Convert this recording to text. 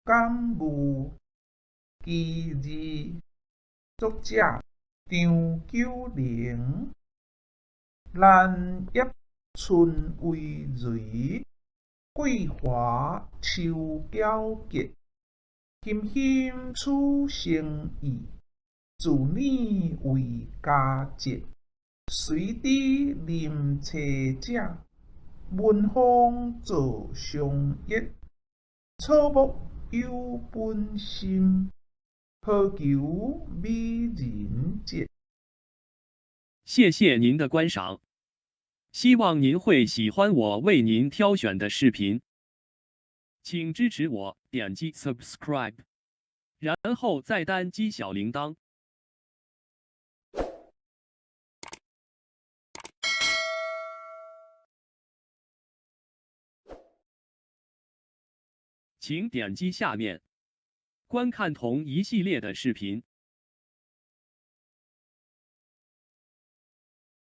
港務其二，作者張九齡。蘭葉春葳蕤，桂花秋皎潔。欣欣此生意，自年為佳節。隨知林冊者，文風做相益。草木有本心，何求美人折。謝謝您的觀賞，希望您會喜歡我為您挑選的視頻，請支持我點擊 subscribe，然後再單擊小鈴鐺。請點擊下面觀看同一系列的視頻。